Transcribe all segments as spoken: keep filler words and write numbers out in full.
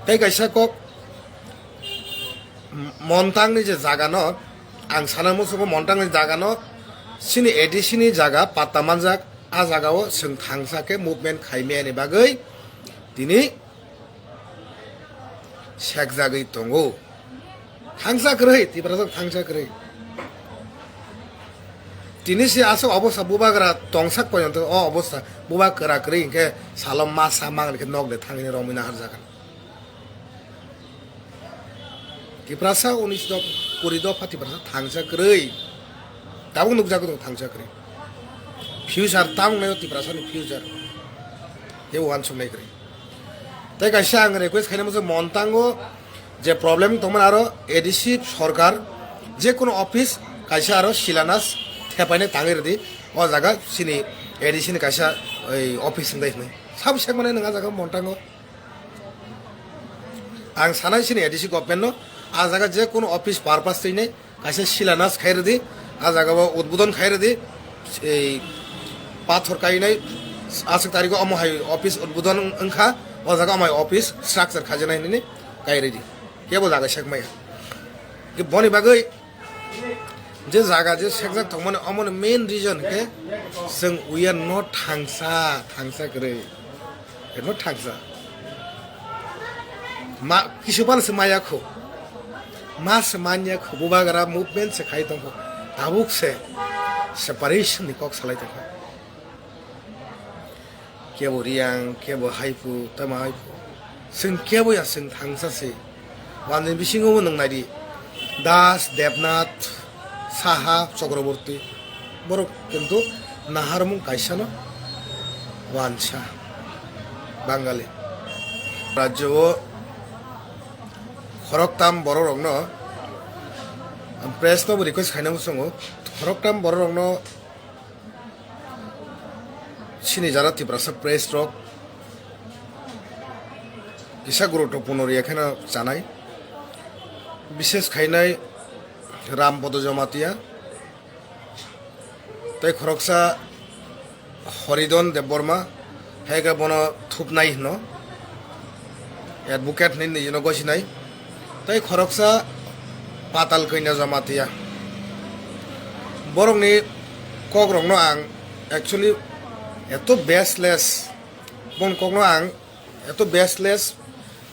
Tei kaisa kok, Montangni je jagano, ang sana musugo Montangni jagano, chini A D C ni jaga patta manjak, a jagao chwng thangsa khe movement khaimani bagwi tini sekjagwi tongo. Thangsa kwrwi, Tiprasa thangsa kwrwi. Tini se aswk obostha bubagra tongsak poyonto o obostha bubagra kwrwi hinkhe salo masa mangni khe nok de thangwi romwi naharjak. Tiprasa unis dopha, kuri dopha Tiprasa thangsa kwrwi. Tabuk nukjagwi tongo thangsa kwrwi. Future tabuk naio Tiprasani future. Tei uansuknai kwrwi. Tei kaisa ang request khaina muchung Montango je problem tongmani aro A D C sorkar je kono office kaisa aro silanas thepaina tangwi rwdi o jaga chini A D C ni kaisa oi office wngdai hinwi. Sabo sekmani nwng a jaga Montango. Ang sanai chini A D C government no a jaga je kono office purpose twi nai kaisa silanas khai rwdi, a jaga o udbodon khai rwdi, ei pathor kainai aswk tarikh o omo hai office udbodon wngkha, o jaga omo hai office structure khajaknai hinwi kai rwdi, kebo jaga sekmaya. Boni bagwi je jaga je sekjak tongmani omoni main reason khe chwng we are not thangsa, thangsa kwrwi. Eno thangsa. Ma, kisu bal se maya khu. Ma se manya khu, bubagra movement se khai tongkho. Tabuk se separation ni kok salai tongkho. Kebo Riang, kebo Haipu, tama Haipu. Seng kebo ya seng thangsa se. Wanjani bisingo bo nwng naidi, Das, Debnath, Saha, Chakraborty, borok kintu naharmung kaisano wansa Bangali. Rajyo o khoroktam bororokno, ang press no bo request khaina muchungo, khoroktam bororokno Sini jara Tiprasa press rok kisa guruttopurno riya kheno chanai. Bishes khainai Rampodo Jamatia tei khoroksa Horidon Debbarma, hai khe bono thupnai hino. Advocate hinwi nijino gosinai. Tei khoroksa Patal Kanya Jamatia. Borokni kokrokno ang actually eto baseless, bon kokno ang eto baseless,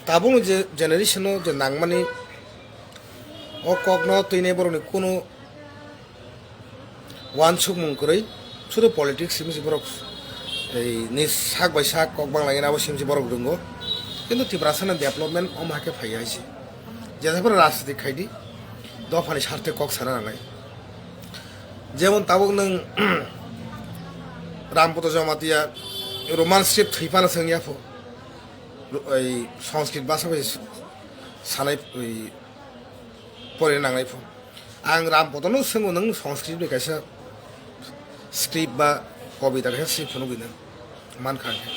tabukni je generation-o je nangmani o kokno twinai borokni kunu Wansukmung kwrwi, sudu politics simi si borok, ei, ni sak bai sak kok bang laina abo simi si borok rwngo. Kintu Tiprasani development omo hai khe phaiya hai se. Jesa phano rajniti khaidi, dophani sarthe kok sana nangnai. Jemon tabuk nwng Rampodo Jamatia Roman script thwi phano swngya pho, ei, Sanskrit bhasha bai sanai, ei, porina nangnai pho. Ang Rampodono swngo, nwng Sanskrit bai kaisa script ba kobita kaisa swi phunugwi nang mankha ang khe.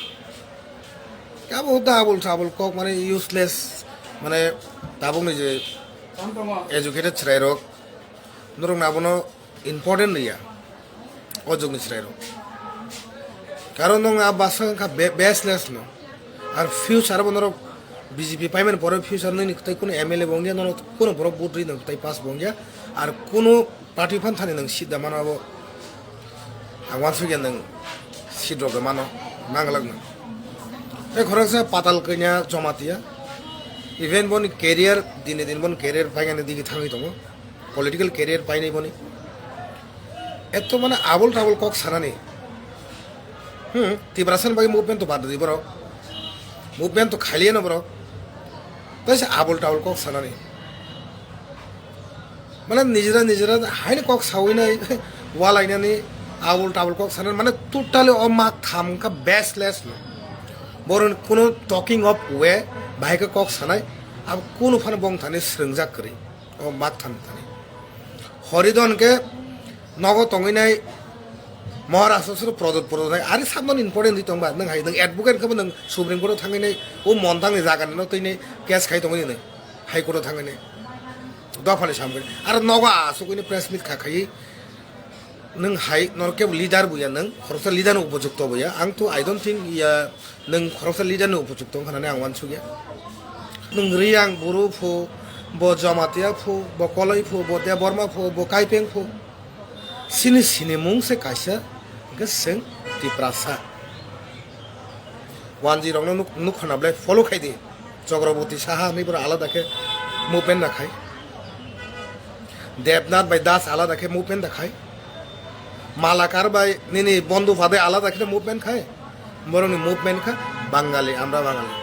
Abo double trouble kok mane useless, mane tabukni je educated chwrairok norokno abono important riya. O jugni chwrairok. Karon nwng a bwsa wngkha be-, baseless no. Ar future bo norok B J P paimani pore future nini kwtai kunu M L A bo wngya, norok kunu borok vote rwi nwng kwtai pass bo wngya. Ar kunu party phan thani nwng seat da mano abo. Ang wansukya nwng seat rok da mano, manglak nwng. Tei khoroksa Patal Kanya Jamatia. Even boni career, dini din boni career painani digi thangwi tongo. Political career painai boni. Eto mane abol tabol kok sanani. Hmm, Tiprasani bagwi movement to bad di borok. Movement to khaliya no borok. Tei se abol tabol kok sanani. Mane nijera nijera haino kok sawi nai, walainani abol tabol kok sanani. Mane totally o mak tham wngkha baseless no. Boroni kuno talking of way bahai khe kok sanai. Abo kuno phano bong thani srwngjak kwrwi. O mak thani thani. Horidon khe nogo tongwi nai Maharashtra suru prodot prodot hai. Ari sabno important di tongba. Nwng hai, nwng advocate khe bo nwng Supreme Court o thangwi nai, o Montangni jaga no twi nai case khai tongwi nai. High Court o thangwi nai. Dophani samgwi. Aro nogo asugwi nai press meet kha khai. Nwng hai, nor kebo leader buya nwng. Khoroksa leader no upojukto buya. Ang to, I don't think ya, nwng khoroksa leader no upojukto wngkha nani ang wansukya. Nwng Riyang Buru phu, bo Jamatia phu, bo Koloi phu, bo Debbarma phu, bo Kaipeng phu. Sini sini mung se kaisa, hwnkhe chwng Tiprasa. Wanjwi rokno nuk-, nukhona belai follow khai di. Chakraborty Saha hinwi boro alada khe movement na khai. Debnath bai Das alada khe movement da khai. Malakar bai nini Bondupha bai alada khe movement khai. Borokni movement kha Bangali, amra Bangali.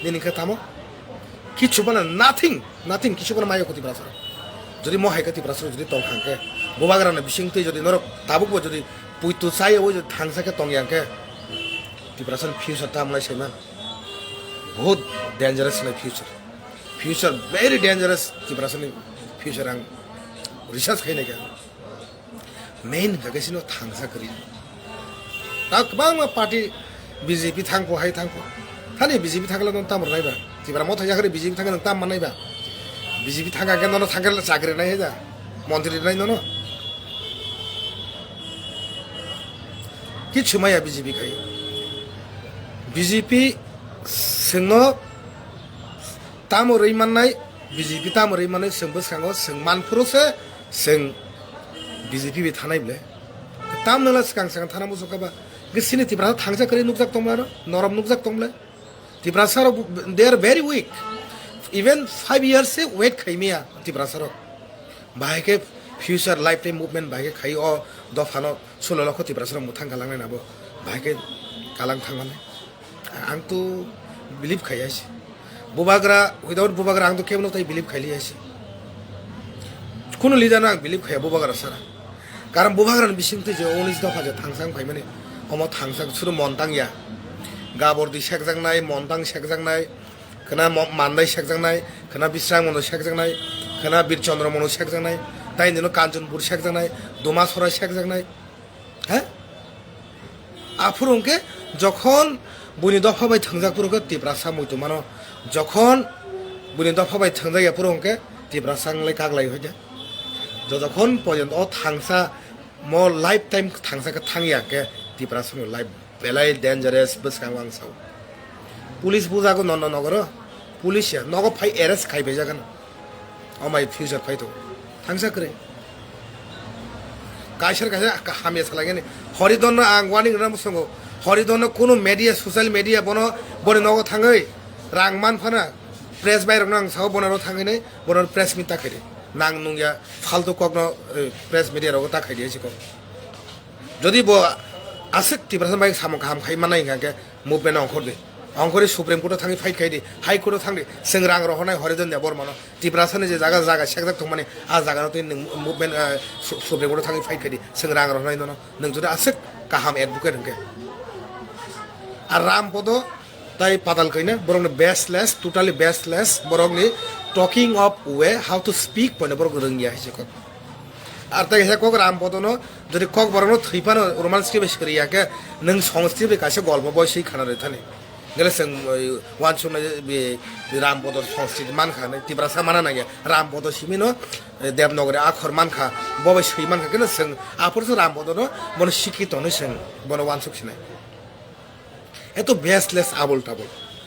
Nini khe tamo? Kichu bana nothing, nothing kichu bana mayo ko Tiprasa rok. Jodi mo hai khe Tiprasa rok jodi tong thang khe, Bubagra ni bising twi jodi norok tabuk bo jodi puitu chai o jodi thangsa khe tong yang khe, Tiprasa ni future tam lai saiman. Bahut dangerous ni future. Future very dangerous Tiprasa ni future ang research khai nai khe. Main hwnkha khe sino thangsa kwrwi. Ta kwbangma party B J P thangkho hai thangkho. Thani B J P thangla no tamo rwnai ba? Tipra Motha yakhari B J P thangkhe nwng tam mannai ba? B J P thangkha khe nono thangkhe chakri nai hai da? Montri nai nono? Kichu maya B J P khai. B J P chwngno tamo rwi mannai, B J P tamo rwi mannai chwng bwskango chwng manphuru se chwng B J P bai thanai ble. Tam nangla swkang swkang thana muchung kha ba. Hwnkhe chini Tiprasa thangsa kwrwi nukjak tong bwle aro, norom nukjak tong bwle. Tiprasa rok, they are very weak. Even five years se wait khai maya Tiprasa rok. Bahai khe future lifetime movement bahai khe khai o dopha no sulo lokho Tiprasa rok mwthang kalang nai nabo. Bahai khe kalang thang mani. Ang to believe khai ya se. Bubagra, without Bubagra ang to kebono tai believe khai liya se. Kuno leader no ang believe khai ya Bubagra sara. Karon Bubagra ni bising twi je unis dopha je thangsa wng phaimani. Omo thangsa suru mon tang ya. Gabordi sekjaknai, mon tang sekjaknai. Khna mo-, Mandai sekjaknai, khna Bisrang mono sekjaknai, khna Bir Chandra mono sekjaknai, tai nino Kanchanpur sekjaknai, Dumasora sekjaknai. He? Aphuru hwnkhe jokhon buini dopha bai thwngjak phuru khe Tiprasa muitu mano. Jokhon buini dopha bai thwngjak ya phuru hwnkhe Tiprasa wng lai kak lai hoide. Jotokhon porjonto o thangsa mo lifetime thangsa khe thang ya khe Tiprasa ni life belai dangerous bwskango ang sao. Police bujago nono nogoro. Police ya nogo phai arrest khai bai jagano. O mai future phai to. Thangsa kwrwi. Kaisa kaisa ka hamya salai gani. Horidon no ang warning rwna musungo. Horidon no kunu media, social media bono boni nogo thangwi rang man phana press bai rokno ang sao bono ro thangwi nai bono press meet ta khaidi. Nang nung ya faltu kok no, eh, press media rogo ta khaidi esi kok. Jodi bo aswk Tiprasa bai samung kaham khai manai hwnkha khe movement ongkhor di. Ongkhorwi Supreme Court o thangwi fight khai di, High Court o thang di. Chwng rang rohornai Horidon Debbarma no. Tiprasa ni je jaga jaga sekjak tongmani, a jaga no twi nwng movement, ah, Su-, Supreme Court o thangwi fight khai di. Chwng rang rohornai nono. Nwng jodi aswk kaham advocate hwnkhe. Ar Ram Podo tai Patal Kaina borok ni baseless, totally baseless. Borok ni talking of way, how to speak poino borok rwngya hai se kok. Ar tai kaisa kok Ram Podo no, jodi kok borok no thwi phano Roman script bai swrwi ya khe, nwng Sanskrit bai kaisa golpo boi swi khana rwi thani. Gele chwng, oi, uansuknai, bi, Ram Podo Sanskrit mankha, nai Tiprasa mana nangya, Ram Podo simi no, eh, Devnagari akhor mankha, bo bai swi mankha, khe no chwng aphuru se Ram Podo no, bono sikhi tongnai chwng, bono uansuk sinai. Eto baseless abol tabol.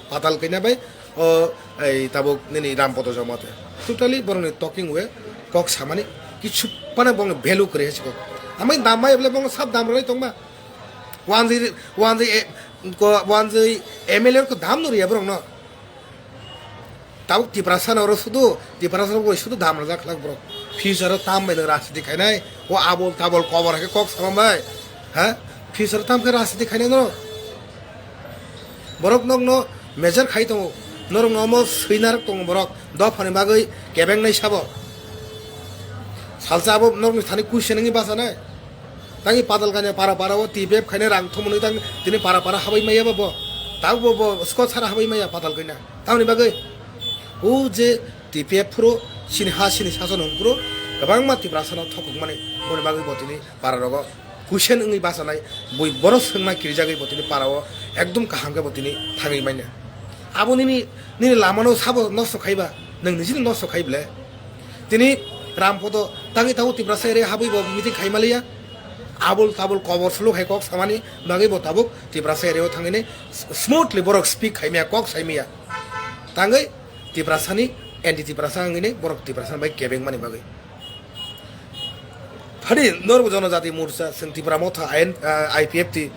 Patal Kaina bai, o, ei, tabuk nini Ram Podo Jamatia. Totally borokni talking way, kok samani, kichu phano borokni value kwrwi hai se kok. Amai dam mai bole borokno sab dam rwnai tongma. Wanjwi, wanjwi, e, ko, wanjwi M L A ko dam no riya borokno. Tabuk Tiprasa no oro sudu, Tiprasa no sudu dam rwjak khlak borok. Future o tam bai nwng rajniti khainai, o abol tabol kobor hai khe kok sama bai. Ha? Future o tam khe rajniti khainai no. Borok nokno mejar khai tongo. Norok no omo swinarok tongo borok. Dophani bagwi kebengnai sabo. Salsa abo norokni thani kuisen wngwi bachanai. Tangwi Patal Kaina para para o T P F khaina rang thumwi tang tini para para habai maya bo. Tabuk bo, bo skot sara habai maya Patal Kaina. Tamoni bagwi o je T P F phuru sini ha sini sason hwn phuru kwbangma Tiprasa no thokokmani boni bagwi bo tini para rogo kuisen wngwi bachanai bui bono swngna kirijagwi bo tini para o ekdom kaham khe bo tini thangwi manya. Abo nini, nini lama no sabo nosto khaiba, nwng nijini nosto khai ble. Tini Ram Podo tangwi tabuk Tiprasa area habwi bo meeting khai maliya. Abul tabul kobor suluk hai kok samani bagwi bo tabuk Tiprasa area o thangwi smoothly borok speak khai maya, kok sai maya. Tangwi Tiprasani, anti Tiprasa wngwi borok Tiprasa bai kebeng mani bagwi. Phadi norok Jonojati Morcha, chwng Tipra Motha, I N, ah, I P F T,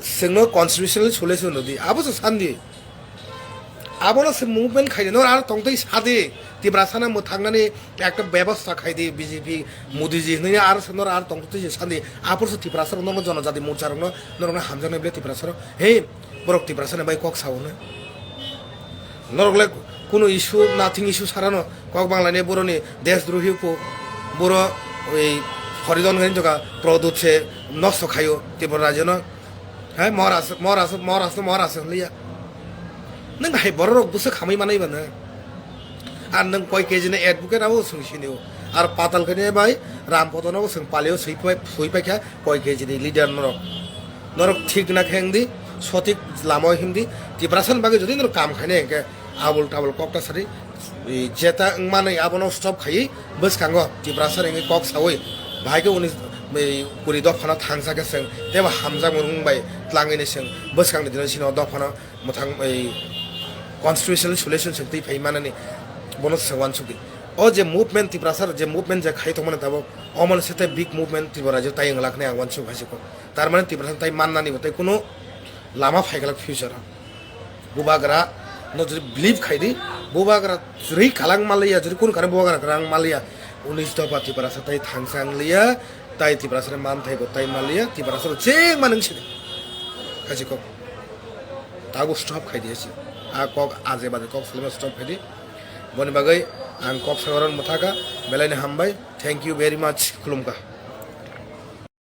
chwngno constitutional solution rwdi, abo se sandi. Abono se movement khaidi, nor aro tongtwi sadi, Tiprasana mwthangnani ekta bebosta khaidi, B J P, Modi ji hwnwi aro se nor aro tongtwi se sandi, aphuru se Tiprasa rok norokno Jonojati Morcha rokno, norokno hamjaknai bwle Tiprasa rok, he, borok Tiprasani bai kok sao hwnwi. Norok le kunu issue, nothing issue sarano kok banglainai boroni desdrohi po, boro oi horidon gani toka produt se nosto khaio Tripura rajyono. Hai moras, moras, moras, moras liya. Nang hai bororok busa khamai manai bana. Ar nang koi K G ni advocate abo sung sinio. Ar patal kani bai Ram Podono sung palio sui pai, sui pai kha koi K G ni leader norok. Norok thik na khe wngdi, sotik lama o himdi, Tiprasani bagwi jodi norok kam khainai hwnkhe abul tabul kok ta sadi, i, jeta wngmani abono stop khaiwi bwskango Tiprasani wngwi kok sawi, bahai khe uni, i, kuri dophano thangsa khe chwng teibo hamjakmung bai tlangwi ni chwng bwskangni dino chini o dophano mwthang, i, constitutional solution chwng twi phai manani bono chwng uansukdi. O je movement Tiprasa je movement je khai tongmani tabuk omo se tei big movement Tripura rajyo tai wng lakhnai ang uansuk hai se kok. Tar mane Tiprasa tai mannani bo tai kunu lama phaiglak future o. Bubagra no jodi believe khaidi, bubagra rwi kalang maliya, jodi kun kare bubagra kalang maliya, unis dopha Tiprasa tai thangsa ang liya, tai Tiprasa man thai bo tai maliya, Tiprasa cheng manung sini. Kaji kok. Tago stop khaidi asi. A kok aje baje kok salima stop khaidi. Boni bagwi ang kok sagaron muthaka, belai ni hambai. Thank you very much. Khulumkha.